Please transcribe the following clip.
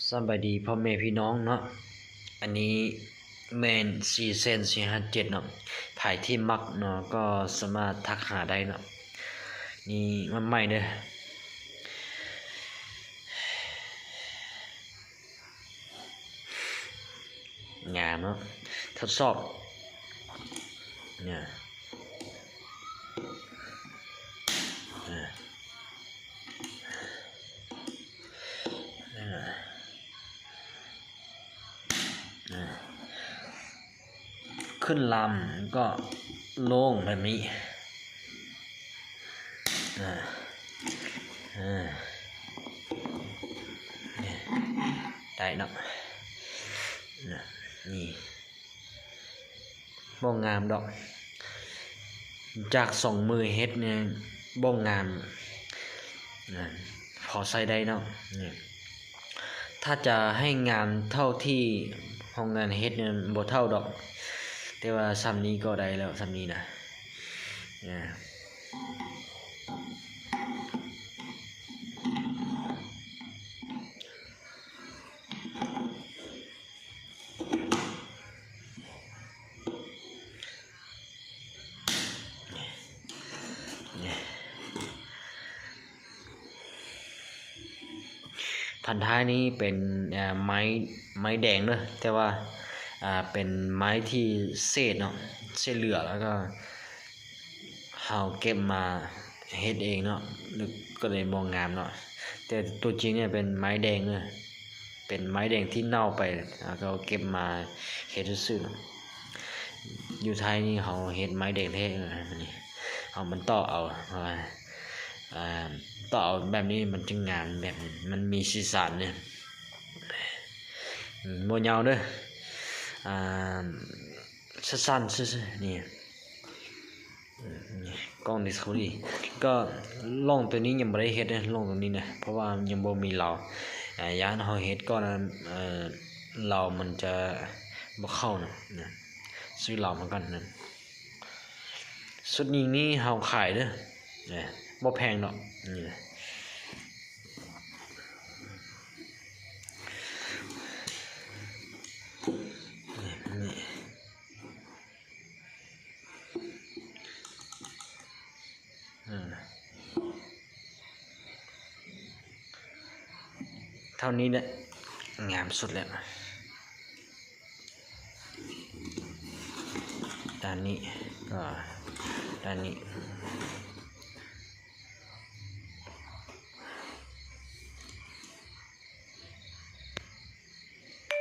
ສະບາຍດີພໍ່ແມ່ພີ່ນ້ອງເນາະ, ອັນນີ້ແມ່ນສີ່ແສນສີ່ຫ້າເຈັດເນາະ, ໃຜທີ່ມັກເນາະ ກໍສາມາດທັກຫາໄດ້ເນາະ. ນີ້ມາໃໝ່ເດີ້. ງາມເນາະ, ທົດສອບ ເນຍ ເອີ ເອີ ເອີ ຂຶ້ນລຳກໍລົງແບບນີ້. ອາ ອາ ໄດ້ເນາະ ນະ ນີ້ ບໍ່ງາມດອກ, ຈາກສອງມືເຮັດນີ້ບໍ່ງາມ ນະ ພໍໃຊ້ໄດ້ເນາະ. ນີ້ ຖ້າຈະໃຫ້ງາມເທົ່າທີ່ໂຮງງານເຮັດນີ້ບໍ່ເທົ່າດອກ, ແຕ່ວ່າສ່ຳນີ້ກໍໄດ້ແລ້ວ, ສ່ຳນີ້ນະ. ພັນທ້າຍນີ້ເປັນ ເອີ ໄມ້ ໄມ້ແດງເດີ້, ແຕ່ວ່າ ເປັນໄມ້ທີ່ເສດເນາະ, ເສດເຫຼືອ ແລ້ວກໍເຮົາເກັບມາເຮັດເອງເນາະ, ກໍເລີຍບໍ່ງາມເນາະ. ແຕ່ຕົວຈິງນີ້ເປັນໄມ້ແດງເດີ້, ເປັນໄມ້ແດງທີ່ເນົ່າໄປ ແລ້ວກໍເກັບມາເຮັດຊື່ໆເນາະ. ຢູ່ໄທນີ້ເຮົາເຮັດໄມ້ແດງແທ້ ເອົາມັນຕໍ່ເອົາ ເພາະວ່າ ອ່າ ຕໍ່ເອົາແບບນີ້ມັນຈຶ່ງງາມ, ແບບນີ້ມັນມີສີສັນເດ້. ອືມ ບໍ່ຍາວເດີ້ ອ່າ ສັ້ນໆຊື່ໆ ນີ້ ອືມ ນີ້ ກ້ອງ Discovery ກໍລ່ອງໂຕນີ້ຍັງບໍ່ໄດ້ເຮັດເດ້, ລ່ອງໂຕນີ້ນະ ເພາະວ່າຍັງບໍ່ມີເລົາ. ອ່າ ຢ້ານເຮົາເຮັດກ່ອນ ເອີ ເລົາມັນຈະບໍ່ເຂົ້ານະ ນະ ຊື້ເລົາມາກ່ອນນະ. ຊຸດຍິງນີ້ເຮົາຂາຍເດີ້ ເອີ ບໍ່ແພງດອກ ນີ້ ນີ້ ນີ້ ເອີ ເທົ່ານີ້ແຫຼະ ງາມສຸດແລ້ວ. ດ້ານນີ້ ກໍດ້ານນີ້